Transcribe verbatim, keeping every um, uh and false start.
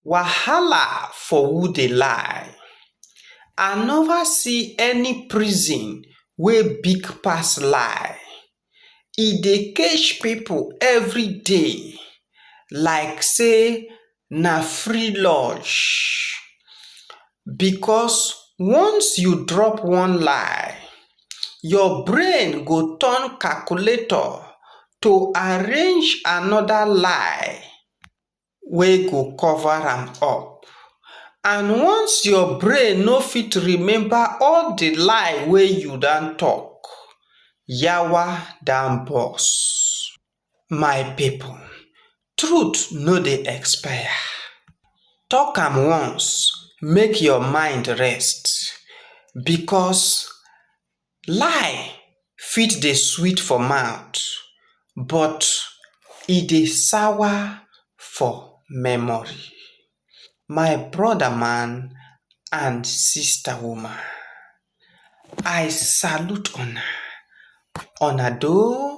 Wahala for who dey lie. I never see any prison wey big pass lie. E dey cage people every day like say na free lodge. Because once you drop one lie, your brain go turn calculator to arrange another lie wey go cover am up. And once your brain no fit remember all the lie wey you don talk, yawa don burst. My people, truth no dey expire. Talk am once, make your mind rest, because lie fit dey sweet for mouth, but e dey sour for memory. My brother man and sister woman, I salute una. Una do